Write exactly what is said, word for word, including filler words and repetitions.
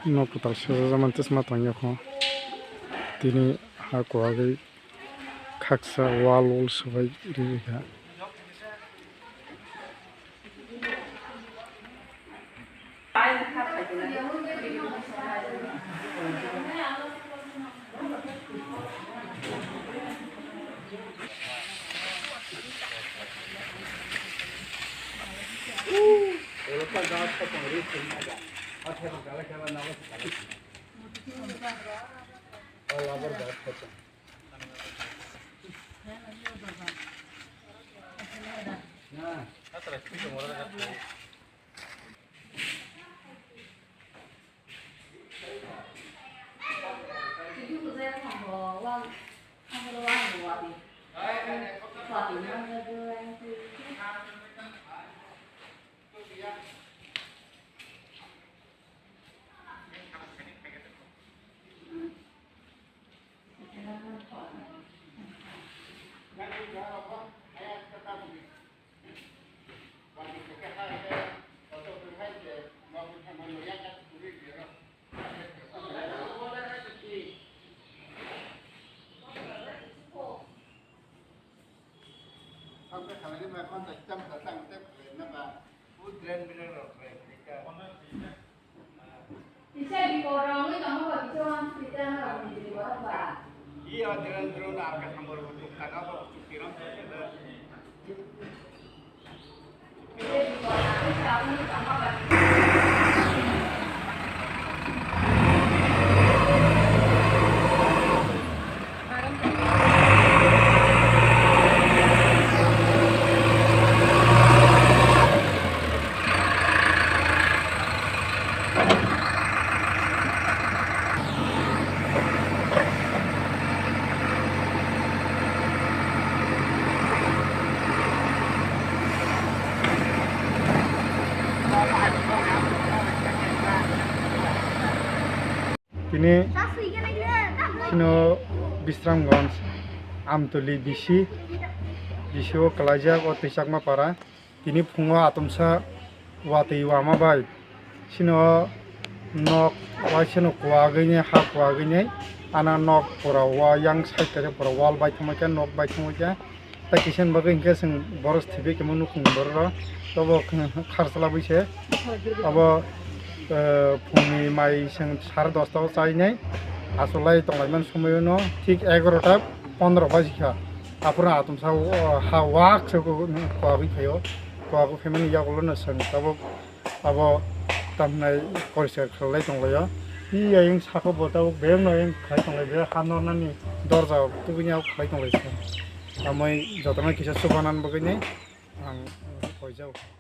No kwtal swijak mantwsma tongya kho. Tini ha kwagwi khaksa wall wall swbai rwkha. Tini sino Bisramganj Amtoli bisi, bisi o kwlaijak o Twichakma para. Tini phungo atomsa watwi wama bai sino nok waisano kuwagwini ha kuwagwini ana nok pura wa yang side kaisa pura wall bai thangma khe nok bai thangma khe. Tai kisa ni bagwi hinkhe chwng boros thwibai tongma nukhung borok rok tobo kharsla bai se abo, eh, phungni mai chwng sare dosta o chainai achuk lai tonglaimani somoyo no thik egarota pondro baji kha. Aphuru atomsa o ha wak se kwagwi phaio, kwagwi phaimani yagulo no chwng tabuk abo tamhinai poriskar khlai tonglaio. Tei ayang saka bo tabuk bebak no ayang khlai tonglai, bebak ha nornani dorja tubui ni abo khlai tonglai se. Amai jotono kisa chubanan bagwi ni ang koijak.